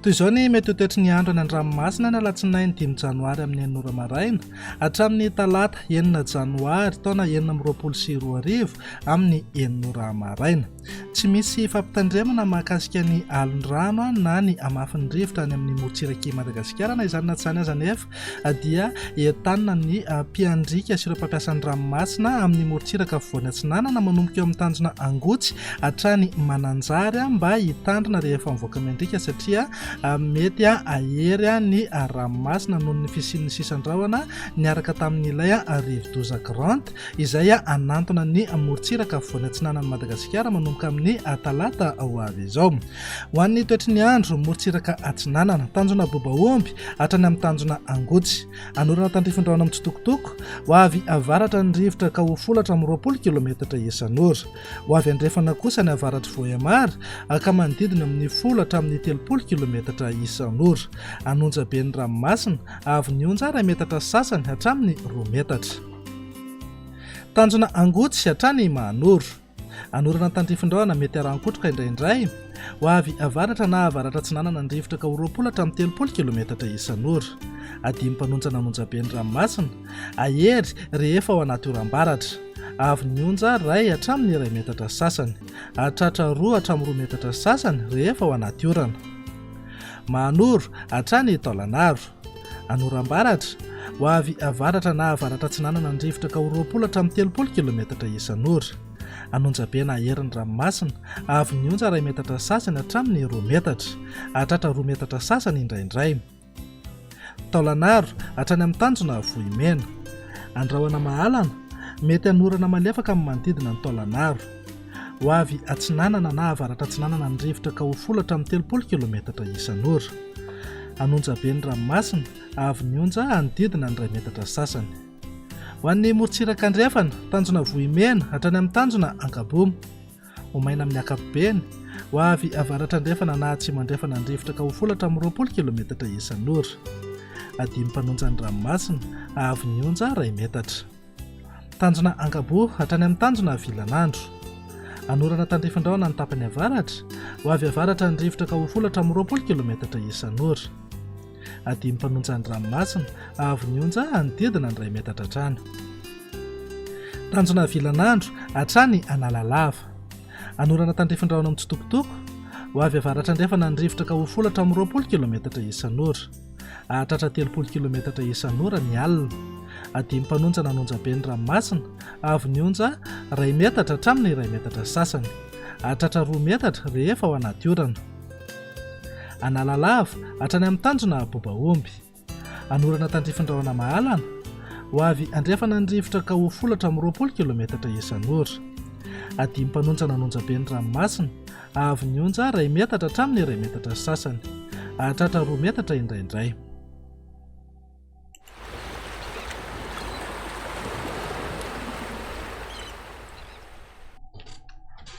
Toy izao ny mety ho toetry ny andro any an-dranomasina ny alatsinainy dimy janoary amin'ny enina ora maraina hatramin'ny talata enina janoary taona 2026 amin'ny enina ora maraina. Tsy misy fampitandremana mahakasika ny alon-drano na ny hamafin'ny rivotra any amin'ny morontsirak'i Madagasikara. Na izany na tsy izany aza anefa dia entanina ny mpiandriaka sy ireo mpampiasa ny ranomasina amin'ny morontsiraka afovoany atsinanana manomboka eo amin'ny tanjona Angotsy hatrany Mananjary mba hitandrina rehefa mivoaka miandriaka satria mety hahery ny ranomasina noho ny fisian'ny sisan-drahona niaraka tamin'ilay rivodoza Grant. izay hanantona ny morontsiraka afovoany atsinanan'i Madagasikara manomboka amin'ny talata ho avy izao. Ho an'ny toetry ny andro, morontsiraka atsinanana, tanjona Bobaomby hatrany amin'ny tanjona Angotsy. Anorana tandrifin-drahona mitsitokotoko, ho avy avaratra ny rivotra ka ho folatra amin'ny 20 kilometatra isan'ora. Ho avy andrefana kosa ny avaratr'i Vohemar ka manodidina amin'ny folo hatramin'ny 30 kilometatra isan'ora. An'Onjabe ny ranomasina, avy ny onja iray metatra sasany hatramin'ny roa metatra. Tanjona Angotsy hatrany Mahanoro. Anorana tandrifin-drahona mety arahin-kotroka indraindray. Ho avy avaratra na avaratra-atsinanana ny rivotra ka ho 20 hatramin'ny 30 kilometatra isan'ora. Adino mpanonja nanonja be ny ranomasina. Ahery rehefa ao anaty oram-baratra. Avy ny onja iray hatramin'ny iray metatra sasany. Hahatratra roa hatramin'ny roa metatra sasany rehefa ao anaty orana. Mahanoro hatrany Taolanaro. Anorambaratra, ho avy avaratra na avaratra-atsinanana ny rivotra ka ho 20 hatramin'ny 30 kilometatra isan'ora. An'Onjabe na Herin'ny ranomasina, avy ny onja iray metatra sasany hatramin'ny roa metatra. Hahatratra roa metatra sasany indraindray. Taolanaro, hatrany amin'ny tanjona Vohimena. Andrahona Mahalana, mety hanorana malefaka amin'ny manodidina ny Taolanaro. Ho avy atsinanana na avaratra-atsinanana ny rivotra ka ho folo hatramin'ny 30 kilometatra isan'ora. An'Onjabe ny ranomasina, avy ny onja hanodidina ny iray metatra sasany. Ho an'ny morontsiraka andrefana, tanjona Vohimena hatrany amin'ny tanjona Ankaboa. Ho maina amin'ny ankapobeny, ho avy avaratra andrefana na atsimo andrefana ny rivotra ka ho folo hatramin'ny 20 kilometatra isan'ora. Adimy mpanonja ny ranomasina, avy ny onja iray metatra. Tanjona Ankaboa hatrany amin'ny tanjona Vilanandro. Anorana tandrifin-drahona ny tapany avaratra, ho avy avaratra ny rivotra ka ho folo hatramin'ny 20 kilometatra isan'ora. Adimy mpanonja ny ranomasina, haavon'ny onja hanodidina ny iray metatra hatrany. Tanjona Vilanandro hatrany Analalava. Anorana tandrifin-drahona mitsitokotoko, ho avy avaratra andrefana ny rivotra ka ho folo hatramin'ny 20 kilometatra isan'ora. Hahatratra 30 kilometatra isan'ora ny alina. Adimy mpanonja nanonja be ny ranomasina, avo ny onja iray metatra hatramin'ny iray metatra sasany. Hahatratra roa metatra rehefa ao anaty orana. Analalava, hatrany amin'ny tanjona Bobaomby. Anorana tandrifin-drahona mahalana. Ho avy andrefana ny rivotra ka ho folo hatramin'ny 20 kilometatra isan'ora. Adimy mpanonja nanonja be ny ranomasina, Haavon'ny onja iray metatra hatramin'ny iray metatra sy sasany. Hahatratra roa metatra indraindray.